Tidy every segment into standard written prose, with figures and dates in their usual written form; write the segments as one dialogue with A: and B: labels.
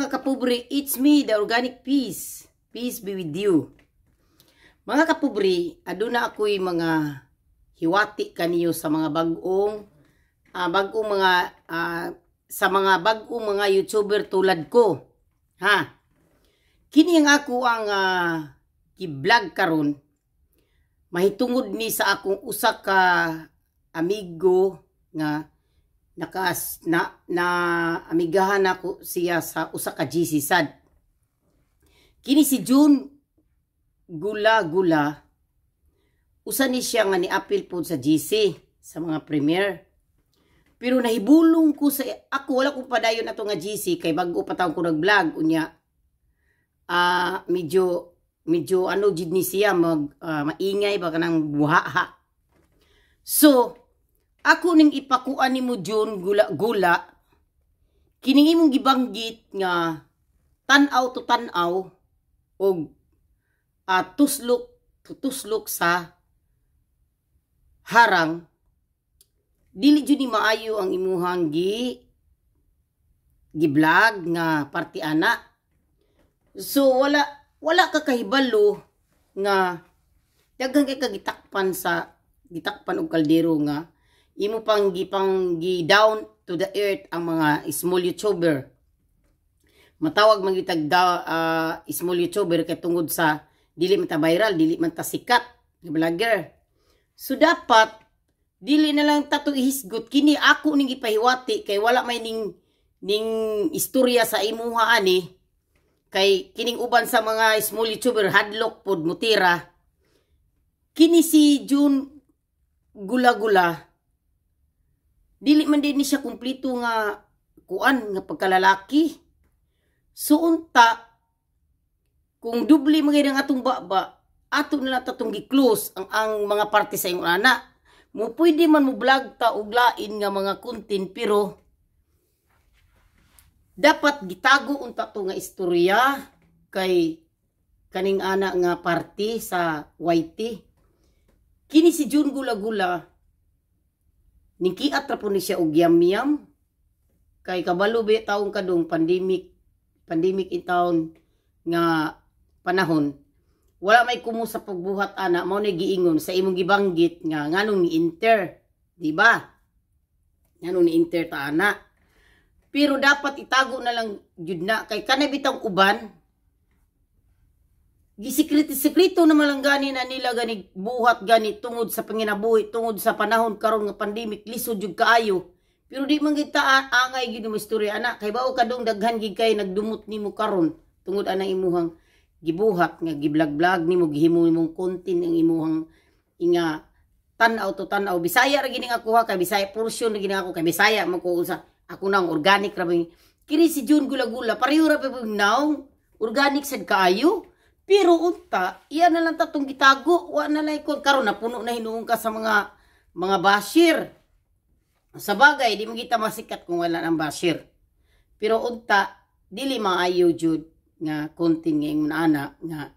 A: Mga kapobre, it's me, the Organic Peace. Peace be with you. Mga kapobre, aduna ako'y mga hiwati kaniyo sa mga bag-ong bag-ong mga sa mga bag-ong mga YouTuber tulad ko. Ha? Kini ang ako ang gi-vlog karon mahitungod ni sa akong usa ka amigo nga nakas na, na amigahan nako siya sa usa ka GC sad. Kini si June Gula Gula, usa ni siya nga ni-apil pod sa GC sa mga premiere. Pero nahibulong ko sa ako, wala ko padayon ato nga GC kay bag-o pa taon ko nag-vlog unya. Medyo medyo ano jud ni siya, mag maingay ba, kanang buhaha. So, ako ning ipakuan nimo, June Gula Gula, kining imong gibanggit nga tan-aw to tan-aw og tuslok to tuslok sa harang, dili jud ni maayo ang imuhang gi-vlog nga parte ana. So wala wala ka kahibalo nga daghan kay ka gitakpan sa gitakpan og kaldero nga imo pang gipang gi down to the earth ang mga small YouTuber. Matawag man gitag small YouTuber kay tungod sa dili man ta viral, dili man ta sikat nga vlogger. So dapat dili na lang tato ihisgot kini. Ako ning ipahiwati kay wala may ning istorya sa imuha ani, kay kining uban sa mga small YouTuber hadlok pod mutira. Kini si June Gula-Gula, dili man din ni siya kumplito nga kuan nga pagkalalaki. So unta kung dubli man ang atong baba, ato na lang tatong gi-close ang mga parte sa imong ana. Mo pwede man mo vlog ta og lain nga mga content, pero dapat gitago unta to nga istorya kay kaning ana nga parte sa YT. Kini si June Gula-Gula, ningkiat ra po ni siya og yam-yam kay kabalo be taong kadong pandemic pandemic in town nga panahon, wala may kumu sa pagbuhat ana. Mao ni giingon sa imong gibanggit nga nganong ni enter, di ba? Nganong ni enter ta ana? Pero dapat itago na lang jud na kay kanay bitang uban gisikreto-sikreto na malang gani na nila gani buhat gani tungod sa panginabuhi, tungod sa panahon karon nga pandemic, lisod jud kaayo. Pero di man kita angay gid mo istorya ana kay bao kadong daghan gid kay nagdumot nimo karon tungod ana imuhang gibuhat nga gi-vlog-vlog nimo, gihimo nimong content ang imuhang inga tan-aw to tan-aw. Bisaya ra gini ako ha, kay Bisaya portion ra gini ako, kay Bisaya man ko usa. Ako nang organic ra ba. Kini si June Gula-Gula, pareho ra pa naong organic sad kaayo. Pero unta, iya na lang tatong gitago, wa na lang ikon. Karon napuno na hinuon ka sa mga basher. Sa bagay, di mo kita masikat kung wala ng basher. Pero unta, dili maayo jud nga content nga ingon ana nga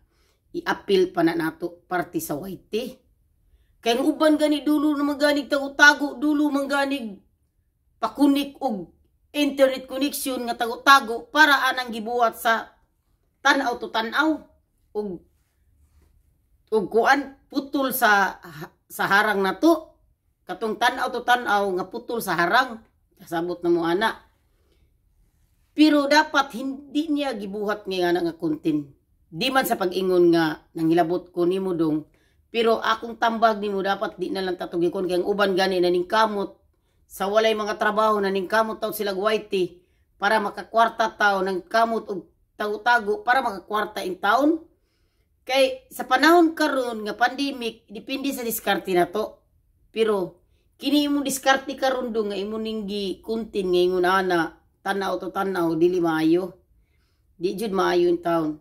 A: i-appeal pa na nato parte sa YT. Kay ang uban gani dulo na maganig tago-tago, dulo man ganig pakunik og internet connection nga tago-tago para anang gibuhat sa tan-aw to tan-aw ug kuan putol sa harang nato, katong tan-aw to tan-aw nga putol sa harang, kasabot na mo ana. Pero dapat hindi niya gibuhat nga nga content. Di man sa pag-ingon nga nanghilabot ko nimo dong, pero akong tambag nimo, dapat di na lang tatugikon kay ang uban gani na ning kamot sa walay mga trabaho, na ning kamot taw sila YT para makakwarta taw, nang kamot og tago-tago para makakwarta in town. Kay sa panahon karon nga pandemic, depende sa diskarte na to. Pero kini imong diskarte karon do nga imo ning gi content nga ingon ana tan-aw to tan-aw, dili maayo. Di jud maayo in town.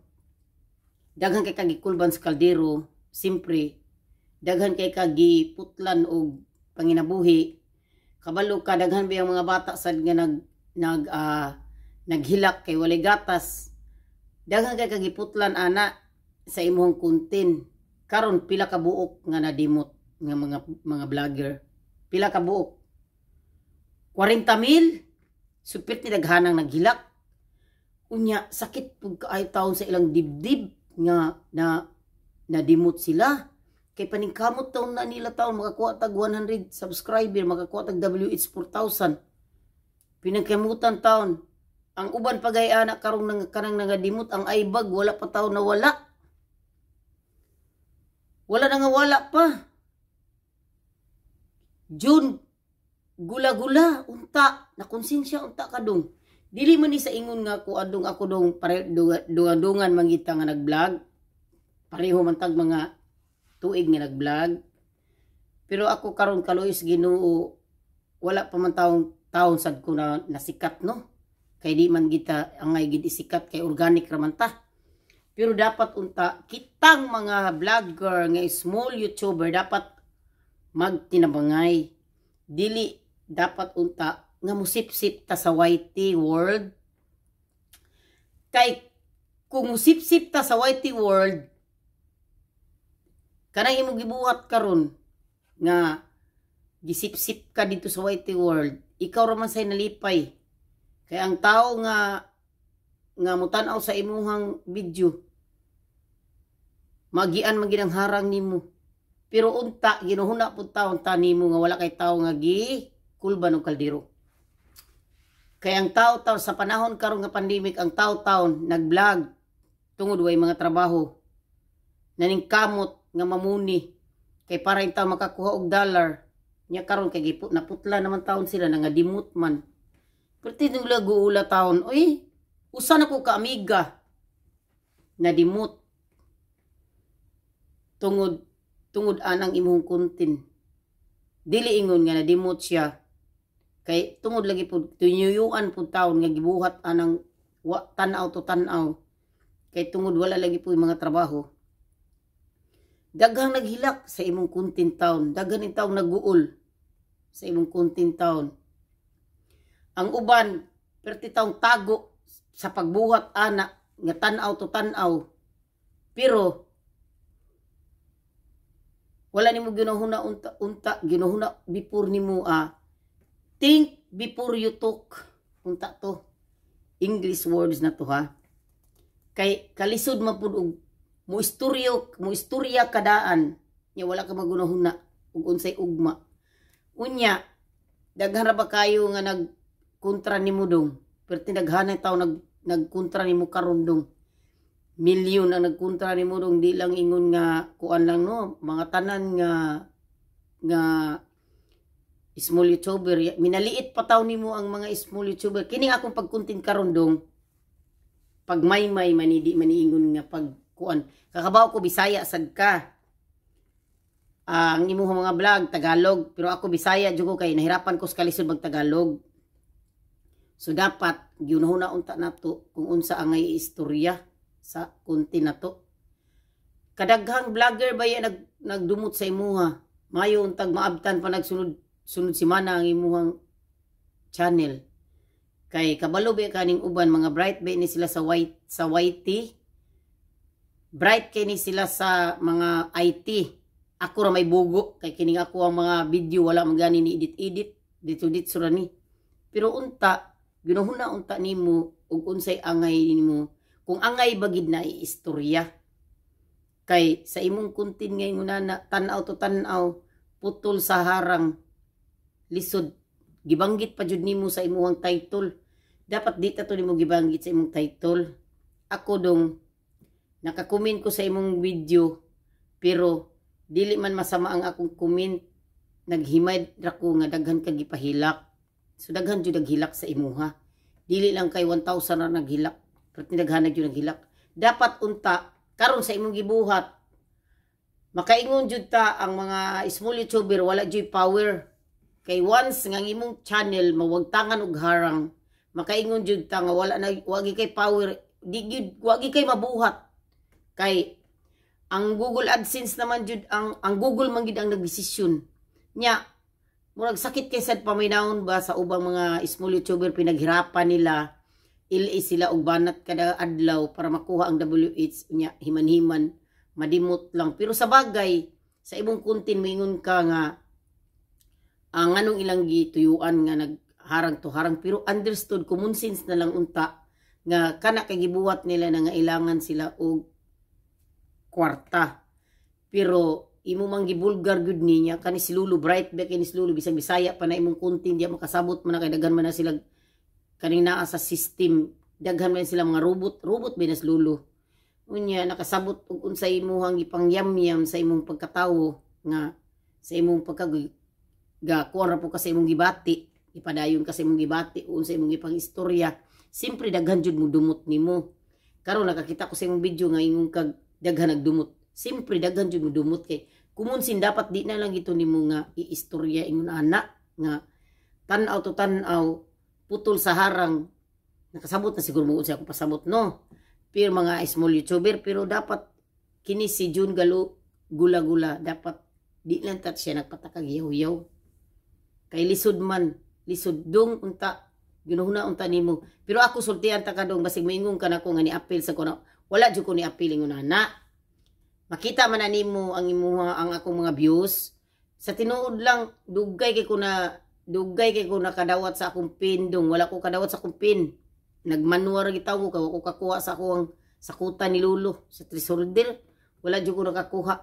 A: Daghan kay kagikulban sa kaldero, simpre. Daghan kay kagiputlan og panginabuhi. Kabalo ka daghan ba yung mga bata sad nga nag nag naghilak kay walay gatas. Daghan kay kagiputlan ana sa imong content. Karon pila ka buok nga nadimot nga mga vlogger? Pila ka buok? 40 mil? Supit ni daghanang naghilak. Unya sakit pud kaayo taon sa ilang dibdib nga na nadimot sila. Kay paningkamot taon na nila taon makakuha tag 100 subscriber, makakuha tag WH 4000. Pinagkamutan taon. Ang uban pagay ana karong nang kanang nangadimot ang aibag, wala pa taon na wala. Wala na nga, wala pa. June gula-gula unta na konsensya unta kadong. Dili man ni sa ingon nga ko adong ako dong pare dungan-dungan mangita nga nag-vlog. Pareho man tag mga tuig nga nag-vlog. Pero ako karon, kaluoy Ginoo, wala pa man taong taon sad ko na nasikat, no. Kay di man kita angay gid isikat kay organic ra man ta. Pero dapat unta kitang mga vlogger nga small YouTuber dapat magtinabangay. Dili dapat unta nga musipsip ta sa YT world. Kay kung musipsip ta sa YT world, kanang imong gibuhat karon nga gisipsip ka dito sa YT world, ikaw ra man say nalipay. Kay ang tao nga nga mutan-aw sa imuhang video, magian man gid ang harang nimo. Pero unta ginuhuna pud taon ta nimo nga wala kay tao nga gi kulban og kaldero. Kay ang tao taon sa panahon karon nga pandemic, ang tao taon nag-vlog tungod way mga trabaho. Naningkamot nga mamuni kay para yung tao makakuha og dollar. Nya karon kay giput naputla naman taon sila, nga dimot man. Pero tinugla guula taon, oy, usa na ko ka amiga na dimot tungod tungod anang imong content. Dili ingon nga nadimot siya kay tungod lagi pud tinuyuan pud taon nga gibuhat anang wa tan-aw to tan-aw kay tungod wala lagi po mga trabaho. Daghang naghilak sa imong content taon, daghan in taong naguol sa imong content taon. Ang uban perti taong tago sa pagbuhat ana nga tan-aw to tan-aw. Pero wala nimo ginuhuna unta, unta ginuhuna before nimo, think before you talk unta to. English words na to ha, kay kalisod man pud og mo istoryo, mo istorya kadaan nya wala ka magunahuna ug unsay ugma. Unya daghan ra ba kayo nga nagkontra nimo dong? Pero tinaghanay tao nagkontra nimo karon dong. Milyon ang nagkontra nimo dong. Di lang ingon nga kuan lang, no, mga tanan nga nga small YouTuber, minaliit pa taw nimo ang mga small YouTuber. Kini akong pagkuntin karon dong, pagmaymay manidi maniingon nga pag kuan. Kakabaw ko Bisaya sad ka. Ang imong mga vlog Tagalog, pero ako Bisaya jud ko kay nahirapan ko sa kalisod mag Tagalog. So dapat gyunahuna unta nato kung unsa ang istorya sa content nato. Kadaghang vlogger ba ya nagdumot sa imuha? Mayo untag maabtan pa nagsunod sunod semana ang imuhang channel. Kay kabalo ba kaning uban, mga bright ba ni sila sa white sa YT? Bright kay ni sila sa mga IT. Ako ra may bugo kay kining ako ang mga video wala man gani ni edit edit, dito dito ra ni. Pero unta ginuhuna unta nimo ug unsay angay nimo, kung angay bagid na istorya. Kay sa imong content ngayon na tan-aw to tan-aw, putol sa harang, lisod. Gibanggit pa jud nimo sa imuhang title. Dapat di ta to nimo gibanggit sa imong title. Ako dong, nakakumin ko sa imong video, pero dili man masama ang akong comment. Naghimay ra ko nga daghan ka gipahilak. So daghan jud naghilak sa imuha. Dili lang kay 1,000 na naghilak, pero daghan na jud naghilak. Dapat unta karon sa imong gibuhat, makaingon jud ta ang mga small YouTuber wala jud power. Kay once nga ang imong channel mawagtangan og harang, makaingon jud ta nga wala na, wagi kay power, di gyud, wagi kay mabuhat. Kay ang Google AdSense naman jud, ang Google man gid ang nagdesisyon. Nya murag sakit kay sad paminawon ba sa ubang mga small YouTuber, pinaghirapan nila, ili sila og banat kada adlaw para makuha ang WH, nya himan-himan madimot lang. Pero sa bagay sa imong content moingon ka nga ang anong ilang gituyuan nga nagharang to harang, pero understood, common sense na lang unta. Nga kana kay gibuhat nila na nga ilangan sila og kwarta. Pero imo mang gibulgar gyud niya kani si Lulu, bright ba kini si Lulu, bisag Bisaya pa na imong content, di makasabot man na kay daghan man na sila kaning naa sa system, daghan man sila mga robot, robot ba na si Lulu. Unya nakasabot og unsa imuhang gipangyamyam sa imong pagkatawo nga sa imong pagka ga kuan ra po ka sa imong gibati, ipadayon ka sa imong gibati o unsa imong ipang istorya. Siyempre daghan jud mo dumot nimo. Karon nakakita ko sa imong video nga ingon kag daghan nagdumot. Siyempre daghan jud mo dumot kay kumunsin dapat di na lang ito nimo nga iistorya ingon ana nga tan-aw to tan-aw, putol sa harang. Nakasabot na siguro mo unsa ako pasabot, no? Pero mga small YouTuber, pero dapat kini si June Galo gula-gula, dapat di lang tat siya nagpatakag yaw-yaw kay lisod man, lisod dong. Unta ginuhuna unta nimo, pero ako sultian ta kadong basig moingon ka nako nga ni appeal sa kuno. Wala jud ko ni appeal ingon ana. Makita man na nimo ang imuha, ang akong mga views. Sa tinuod lang, dugay kay ko nakadawat sa akong pin dong. Wala ko kadawat sa akong pin. Nagmanuar ra gitaw ko kay wa ko kakuha sa akong sakutan ni Lulo sa treasurder. Wala jud ko nakakuha.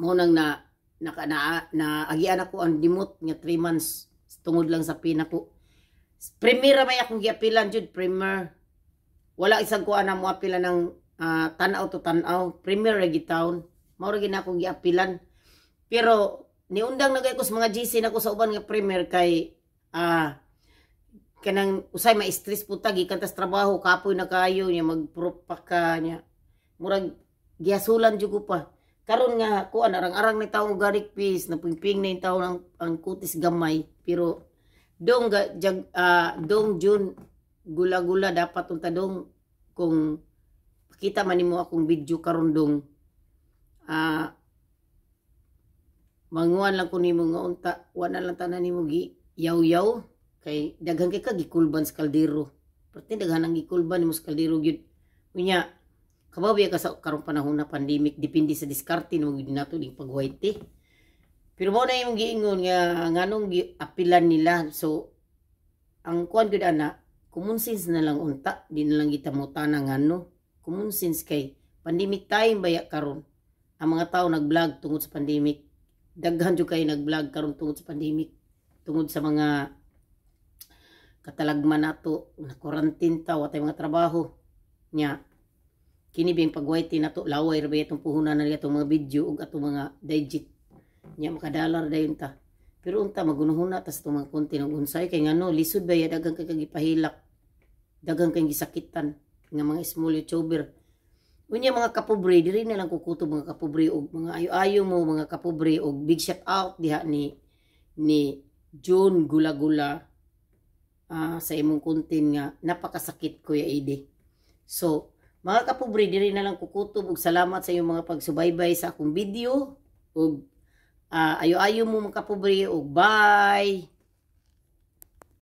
A: Mo nang na naka na, na agian ako ang dimot nga 3 months tungod lang sa pin ako. Premier may akong giapilan jud, Premier. Wala isang kuan na mo apila ng tan-aw to tan-aw, Premier ra gitawon. Mao ra gid akong giapilan. Pero niundang na ko sa mga GC nako sa uban nga Premier kay kanang usay ma-stress po ta gikan tas trabaho, kapoy na kayo nya, mag-proof pa ka nya. Murag gihasulan jud ko pa. Karon nga kuan, arang-arang ni tawo organic peace na pingping na yung tawo ang kutis gamay. Pero dong ga, jag, dong June gula-gula, dapat unta dong kung pakita man nimo akong video karon dong, manguan lang ko nimo nga unta wala lang tanan nimo gi yaw-yaw kay daghan kay ka gikulban sa kaldero. Perti daghan ang gikulban nimo sa kaldero gyud. Unya kabaw ka sa karong panahon na pandemic, depende sa diskarte nimo gyud nato ding pagwhite. Pero mo na imong giingon nga nganong apilan nila. So ang kuan gyud ana, common sense na lang unta, di na lang kita mo tanang ngano. Common sense kay pandemic time baya karon. Ang mga tao nag-vlog tungod sa pandemic. Daghan jud kay nag-vlog karon tungod sa pandemic, tungod sa mga katalagman nato na quarantine ta, wa tay mga trabaho nya. Kini biyang pag-YT nato, laway ra ba itong puhunan na itong mga video ug atong mga digit nya, makadalar dayon ta. Pero unta magunuhuna ta sa itong mga content og unsay kay ngano lisod ba ya, daghang kay kagipahilak, daghang kay gisakitan nga mga small YouTuber. Unya mga kapobre, diri na lang kukutob mga kapobre og mga ayo-ayo mo mga kapobre og big shout out diha ni John Gula-Gula sa imong content nga napakasakit, Kuya Ide. So mga kapobre, diri na lang kukutob og salamat sa inyong mga pagsubaybay sa akong video ug ayo-ayo mo mga kapobre ug bye.